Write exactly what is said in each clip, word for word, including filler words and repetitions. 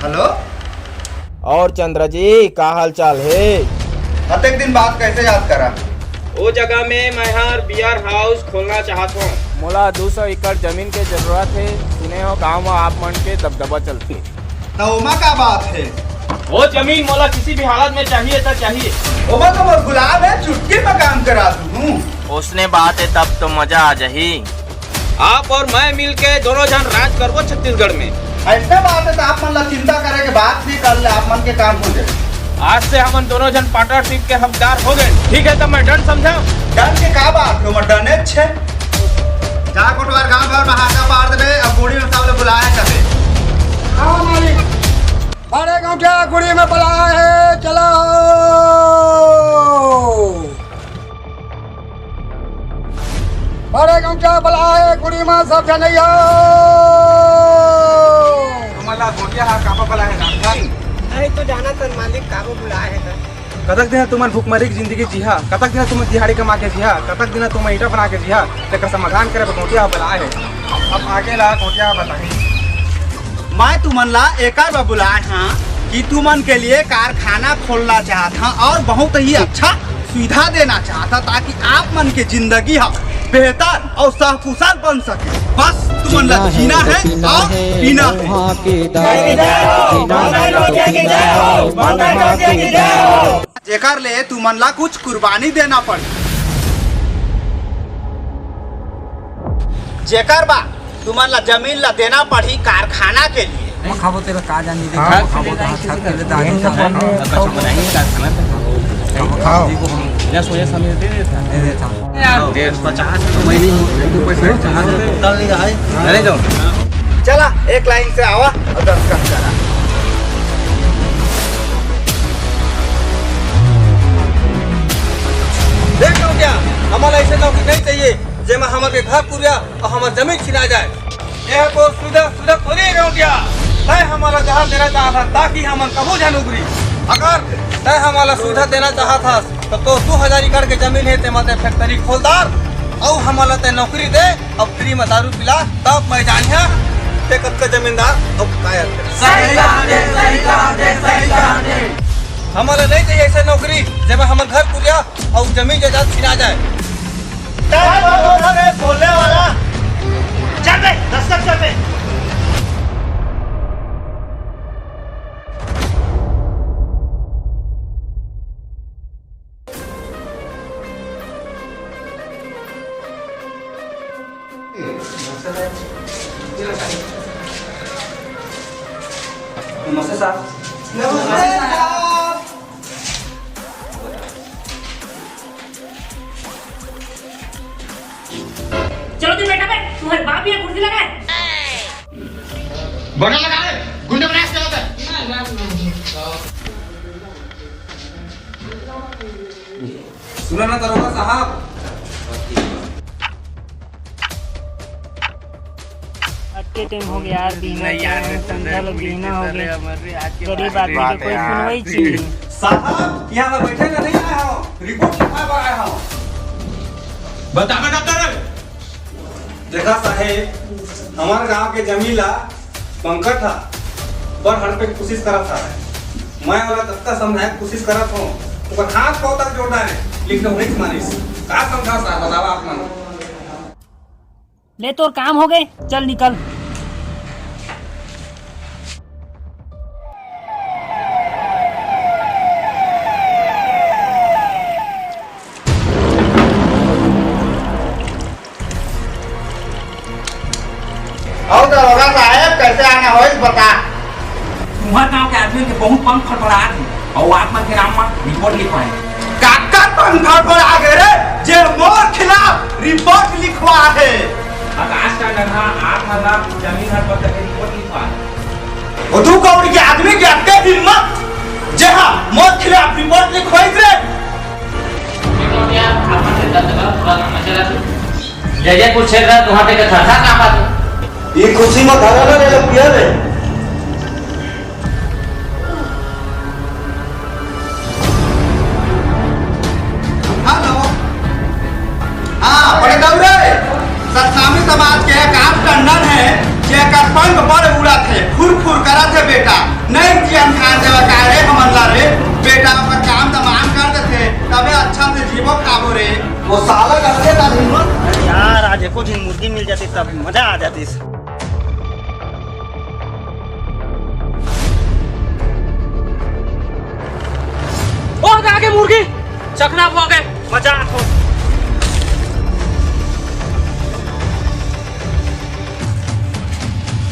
Hello. और चंद्र जी, का हाल चाल हे? अतेक दिन बाद कैसे याद करा? ओ जगह में मैं हर बियर हाउस खोलना चाहत हूँ। मोला दू सौ एकड़ जमीन के जरूरत हे। सुने हो गाँव में आप मन के दबदबा चलथे। त ओमा का बात हे? वो जमीन मोला किसी भी हालत में चाहिए त चाहिए। ओमा तो मोर गुलाब हे, चुटकी में काम करा दूँ। ओसने बात हे, तब तो मजा आ जाही। आप और मैं मिलके दोनों झन राज करबो छत्तीसगढ़ में। अइसने बात हे त आप मन ला चिंता करे के बात भी कर ले, आप मन के काम हो जाए। आज से हमन दोनों झन पार्टनरशिप के हकदार हो गए। ठीक है, तब मैं डन समझा। डन के का बात हे, ओमा डने छे। जा कोटवार गांव भर में हाका पार देबे, अब गुड़ी में सबले बुलाए जाबे। हाँ मालिक, बड़े गौंटिया गुड़ी में बुलाए हे, चलो। बड़े गौंटिया बुलाए हे, गुड़ी में सब जनैया। हमन ला गौंटिया हा काबर बुलाए हे, जानथन? नहीं तो जानथन मालिक, काबर बुलाए हे त। कतक दिन तुमन भुखमरी के जिंदगी जिहा, कतक दिन तुमन दिहाड़ी कमा के जिहा, कतक दिन तुमन ईंटा बना के जिहा, तेकर समाधान करे बर गौंटिया ह बुलाए हे। अब आगे ला गौंटिया ह बताही। मैं तुमन ला एकर बर बुलाए हंव कि तुमन के लिए कारखाना खोलना चाहत हंव और बहुत ही अच्छा सुविधा देना चाहत हंव, ताकि आप मन के जिंदगी ह बेहतर और सकुशल बन सके। बस तुमन ला जीना हे और पीना हे। जेकर ले तुमन ला कुछ कुर्बानी देना पड़ही, जेकर बा तुमन ला जमीन ला देना पड़ही कारखाना के लिए। मैं खाबो तेला का जानी रे, हाँ। खाबो तो हाथ, हाथ के ले दारू सब। खाओ। ना सोया समय दे देता। दे देता। पचास तो मैं नहीं हूँ, तू पैसे पचास तो कल नहीं आए। अरे जाओ। चला, एक लाइन से आवा और दस्तखत करा। देख लो क्या, हमन ला ऐसे नौकरी नहीं चाहिए, जेमा हमन के घर कुरिया और हमर जमीन छिना जाए। ये तो सुविधा, सुविधा थोड़ी है गौंटिया। तय हमन ला जहाज देना चाहत हस, ताकि हमन कभू झन उबरी। अगर तय हमन ला सुविधा देना चाहत हस, तो, तो दू हजार एकड़ के जमीन हे, तेमा तय फैक्ट्री खोल डार, अउ हमन ला तय नौकरी दे, अब फ्री में दारू पिला, तब मैं जानिहा, ते कतका जमींदार अउ कायर। सही कहा दे, सही कहा दे, सही कहा दे। हमन ला नहीं चाहिए ऐसे नौकरी, जेमा हमर घर कुरिया अउ जमीन जायदाद छिना जाए। तय तो बोलना रे बोलने वाला। चल बे, दस्तक चल बे। नमस्ते साहब। नमस्ते साहब। चलो तुम बैठा बे, तुम्हारे बाप ही यहाँ कुर्सी लगा है। बगल लगा ले, गुंडा बनाया इसके होता है। सुना ना दरोगा साहब। अतके टाइम हो गया यार, बिहना नहीं यार, के संझा ले बिहना हो गया। गरीब आदमी के कोई सुनवाई चाहिए। साहब, यहाँ मैं बैठे का नहीं आया हूँ, रिपोर्ट लिखा बर आया हूँ। बता बेटा, देखा साहेब, हमर गांव के जमीन ला पंकज ह बर हड़पे के कोशिश करत हवय। मैं ओला कतका समझाए के कोशिश करत हों, ओकर हाथ पांव तक जोड़ डारे, लेकिन ओ नइच मानिस। का समझाओं साहब, बतावा आप मन। ले तोर काम हो गए, चल निकल। अउ दरोगा साहेब, कैसे आना होइस बता। तुम्हर गांव के आदमी के बहुत पंख फड़फड़ात हे, अउ आप मन के नाम म रिपोर्ट लिखवाए। काकर पंख फड़फड़ा गे रे, जे मोर खिलाफ रिपोर्ट लिखवा हे? आकाश टंडन ह आप मन ला जमीन हड़पत करके रिपोर्ट लिखवा हे। वो दू कौड़ी के आदमी के अतके हिम्मत, जे हा मोर खिलाफ रिपोर्ट लिखवाइस रे। जय जय कुरुक्षेत्र, तुहां पे कथा था का बात? ये खुशी में धरा ना रे, पिया रे। हेलो। हाँ, बड़े दौरे। सतनामी समाज के एक आठ टंडन हे, जेकर पंख बड़ उड़त हे, फुर फुर करत हे बेटा। नहीं बेटा, ओकर काम दमान कर देथे, तबे अच्छा से जीबो खाबो रे। वो साला करते का हिम्मत। अरे यार, आज एको झिन मुर्गी मिल जाती तब मजा आ जाती। ओ, आगे मुर्गी, चखना हो गए, मजा आ तो।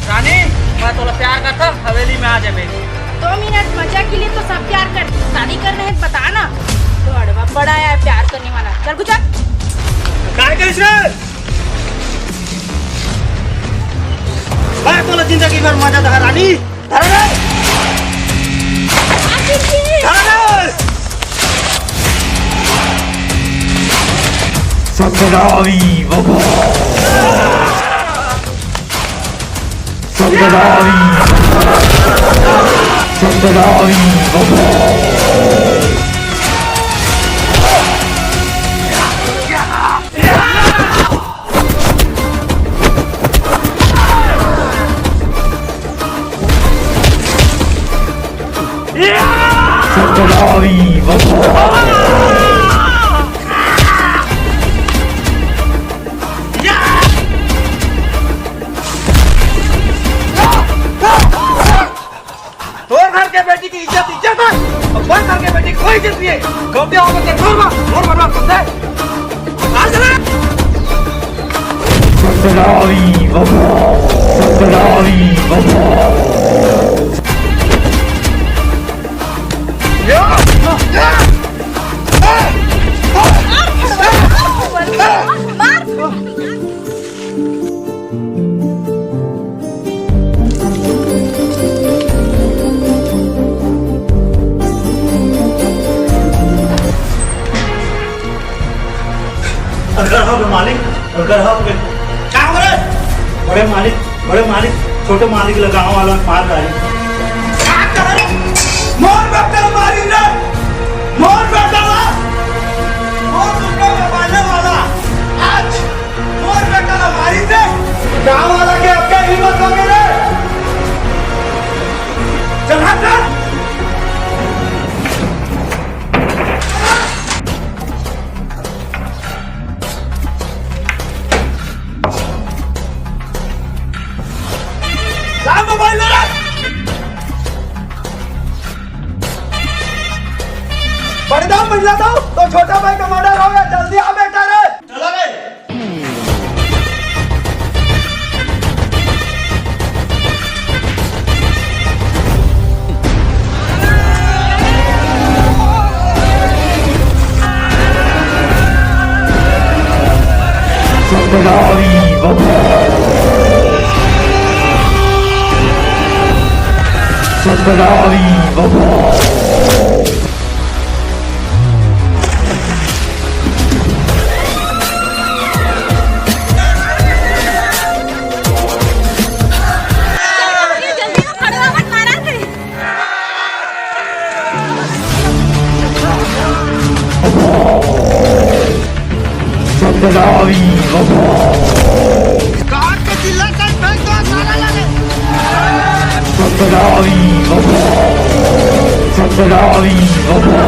रानी, मैं तोला प्यार करता, हवेली में आ जाबे। दो मिनट मजा के लिए तो सब प्यार करते, शादी करना है बता ना। तो अड़वा पड़ा है प्यार करने वाला, चल गुजर। काय कहिस रे? मैं तोला जिंदगी भर मजा दहा रानी। धरा रे। धरा रे। Sakurawi Baba. Sakurawi. Sakurawi Baba. Sakurawi Baba. तोर घर के बेटी की इज्जत इज्जत है, और बड़ घर के बेटी की कोई इज्जत नहीं है। गौटिया होकर के छोड़ मार, छोड़ मार, समझे? आज ना। Sakurawi Baba. Sakurawi Baba. अगर हम मालिक, अगर हम का हो रे? बड़े मालिक, बड़े मालिक, छोटे मालिक ला गांव वाला मार डारी। का करे? मोर बेटा मारी रे, मोर बेटा ला, मोर बेटा ला मारने वाला। आज मोर बेटा ला मारी रे, गांव वाला के अब का हिम्मत हो गई रे? चल हट, हट। ला मोबाइल ला रे। बड़े दाऊ, मंझला दाऊ, तो छोटा भाई का मर्डर हो गया, जल्दी आ बेटा रे। चला रे। Sakurawi Baba. Sakurawi Baba. Sakurawi Baba. काट के चिल्ला कर फेंक दो साला लगे। Sakurawi Baba. Sakurawi Baba.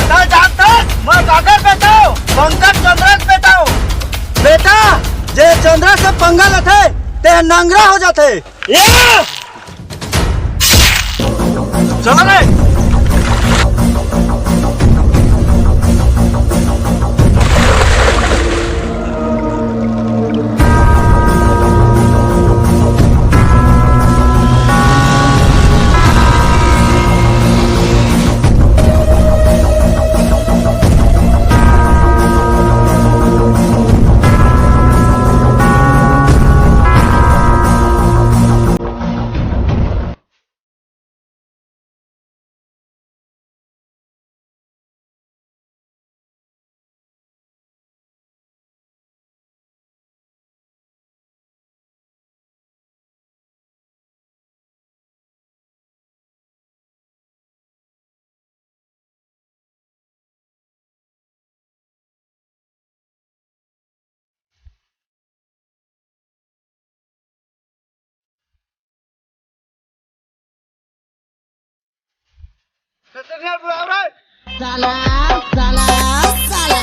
ना जानथस, मैं काकर बेटा हूँ, पंकज चंद्रा के बेटा हूँ। बेटा, जे चंद्रा से पंगा लेथे, ते नंगरा हो जाथे। चलो रे। साला, साला, साला।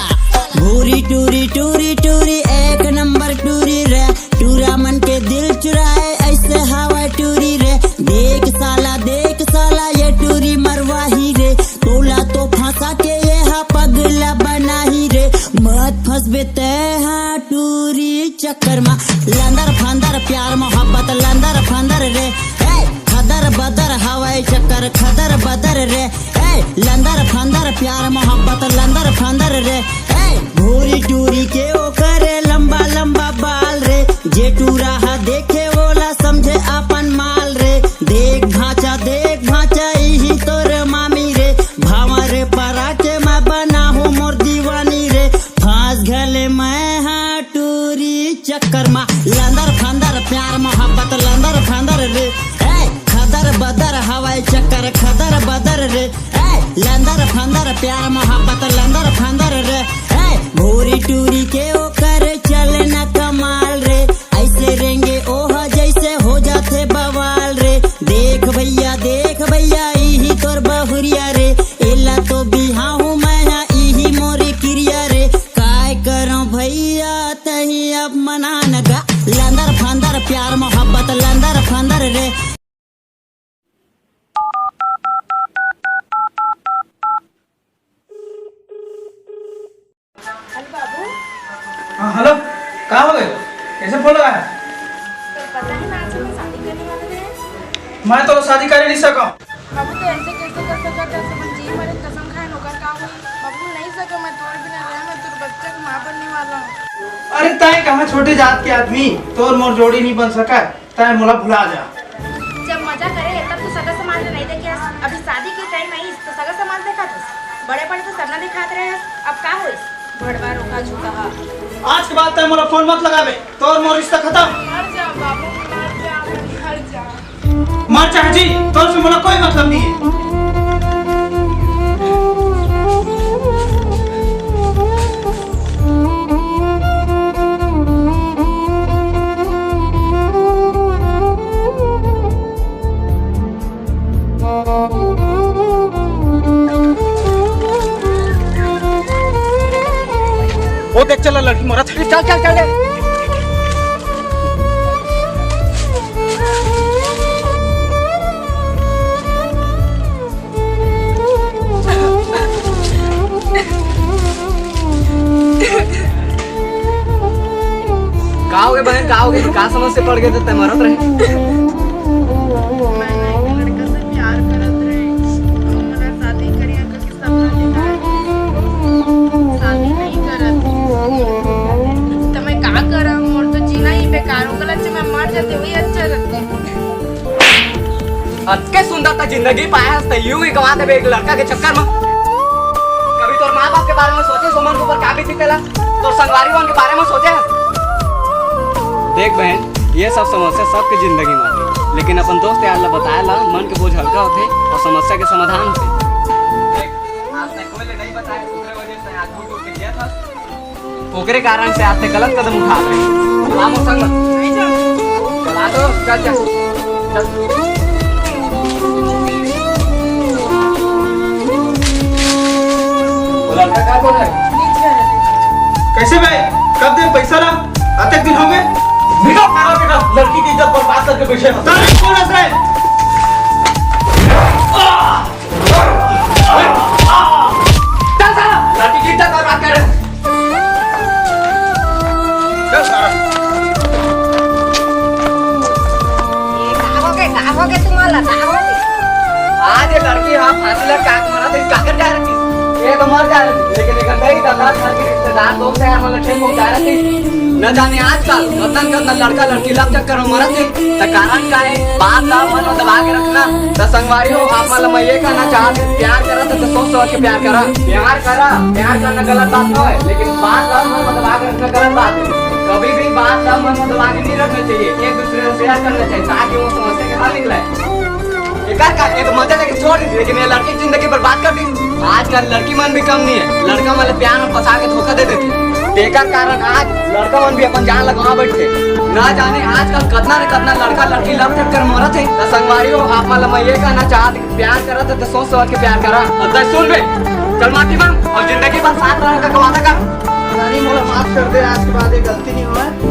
भूरी टूरी, टूरी, टूरी, एक नंबर टूरी रे। टूरा मन के दिल चुराए, ऐसे हवा टूरी रे। देख साला, देख साला, ये टूरी मरवाही रे। तोला तो फंसा के ये हा पगला बनाही रे। मत फंसबे तै हा टूरी चक्कर मा। लंदर फंदर प्यार मोहब्बत लंदर फंदर रे। ए, खदर बदर हवाई चक्कर खदर बदर रे। ए, लंदर फंदर प्यार मोहब्बत लंदर फंदर रे। ए, भूरी टूरी के ओकर लंबा लंबा बाल रे। जे टूरा हा देखे ओला समझे अपन माल रे। देख भांचा देख भांचा इही तोर मामी रे। भांवर परा के मैं बना हूँ मोर दीवानी रे। फांस घले मैं हा टूरी चक्कर मा। लंदर फंदर प्यार मोहब्बत लंदर फंदर रे। ए, खदर बदर हवाई चक्कर खदर बदर रे। ए, लंदर फंदर प्यार मोहब्बत लंदर फंदर रे। ए, भूरी टूरी के ओकर चले न कमाल रे। ऐसे रेंगे ओह जैसे हो जाथे बवाल रे। देख भैया देख भैया इही तोर बहुरिया रे। एला तो बिहाहूँ मैं हा इही मोरी किरिया रे। काय करौं भैया तही अब मना न गा। लंदर फंदर प्यार मोहब्बत लंदर फंदर रे। हेलो बाबू। हाँ हेलो, का हो गए? कैसे फोन लगा है? तो पता नहीं ना, आज मैं शादी करने वाला है। मैं तो शादी कर ही नहीं सका। बाबू तो ऐसे कैसे कर सकता है? अपन जी मरे कसम खाए नौकर का हो। बाबू नहीं सका, मैं तोर बिना रह, मैं तोर बच्चा की माँ बनने वाला हूँ। अरे ताई कहाँ छोटे जात के आदमी, तोर मोर जोड़ी नहीं बन सका। तैं मोला भुला जा। जब मजा करे तब तो सगा समाज ल नहीं देखे हस। अभी शादी के टाइम आइस तो सगा समाज देखत हस। बड़े बड़े तो सरना दिखात रहे हस। अब का होइस? भड़वा रोका झूठा हा। आज के बाद तैं मोला फोन मत लगाबे। तोर मोर रिश्ता खत्म। मर जा बाबू, मर जा, मर जा। मर चाहे जी, तोर से मोला कोई मतलब नहीं है। ओ देख, चल लड़की मरत हे। चल, चल, चल, चल। का होगे बहन, का होगे? का समस्या पड़ गे त तैं मरत रहे? मैं ना एक लड़का से प्यार करत रहे, अउ मोला शादी करिया के सपना दिखाए, शादी नहीं करत। त मैं का करंव? मोर तो जीना ही बेकार हो गला। अच्छा, मैं मर जाते, वही अच्छा रहता। अतके सुंदर त जिंदगी पाए हस, त यूं ही गंवा देबे एक लड़का के चक्कर म। कभी तोर माँ बाप के बारे म सोचे, ओमन के ऊपर का बीती तेला, तोर संगवारी मन के बारे म सोचे हस? देख बहन, ये सब समस्या सबके जिंदगी म आथे, लेकिन अपन दोस्त यार ला बताए ला मन के बोझ हल्का होथे अउ समस्या के समाधान होथे। देख, आज तक कोई ले नहीं बताए, ओकरे वजह से आज टूट के गिया था। ओकरे कारण से आज तैं गलत कदम उठा रहे। चला मोर संग। चला तो, चल, चल। चल। वो लड़का का बोल रहा है? कैसे बे? कब दे पैसा ला? अतेक दिन हो गए। निकल साला बेटा, लड़की की इज्जत बर्बाद करके बैठे हो। साला कौन है? चल साला, लाठी की इज्जत बर्बाद कर। चल साला। ये का हो गए, का हो गए तुम्हारा, का हो गए? आज ये लड़की हाँ फांसी लटका के मरा, तो काकर जा रही? ये तो मर जा रही, लेकिन एक गंदा ही दल्ला घर के रिश्तेदार दोस्त है, हमारे खेल पहुंचा रही। न जाने आजकल कतन कतन लड़का लड़की लव चक्कर में मरत हे, त कारण का हे? बात ला मन में दबा के रखना। त संगवारी हो, आप मन ला मैं ये कहना चाहत हूँ, प्यार करत हे त सोच समझ के प्यार करा। प्यार करा, प्यार करना गलत बात नोहे, लेकिन बात ला मन में दबा के रखना गलत बात हे। कभी भी बात ला मन में दबा के नहीं रखना चाहिए, एक दूसरे से शेयर करना चाहिए ताकि वो समस्या के हल निकले। एकर का एक मजा लेके छोड़ दी, लेकिन ये लड़की की जिंदगी बर्बाद कर दी। आजकल लड़की मन भी कम नहीं है, लड़का मन ला प्यार में फंसा के धोखा दे देती। तेकर कारण आज लड़का मन भी अपन जान ला गंवा बैठे। ना जाने आजकल कतना न कतना लड़का लड़की love ठोक कर मरत हे। त संगवारी हो, आप मन ला मैं ये कहना चाहत हंव, प्यार करत हे त सोच समझ के प्यार करा। अउ तैं सुन बे, चल माटी मांग अउ जिंदगी भर साथ रहने का वादा कर। अरे मोला माफ कर दे, आज के बाद ये गलती नहीं होय।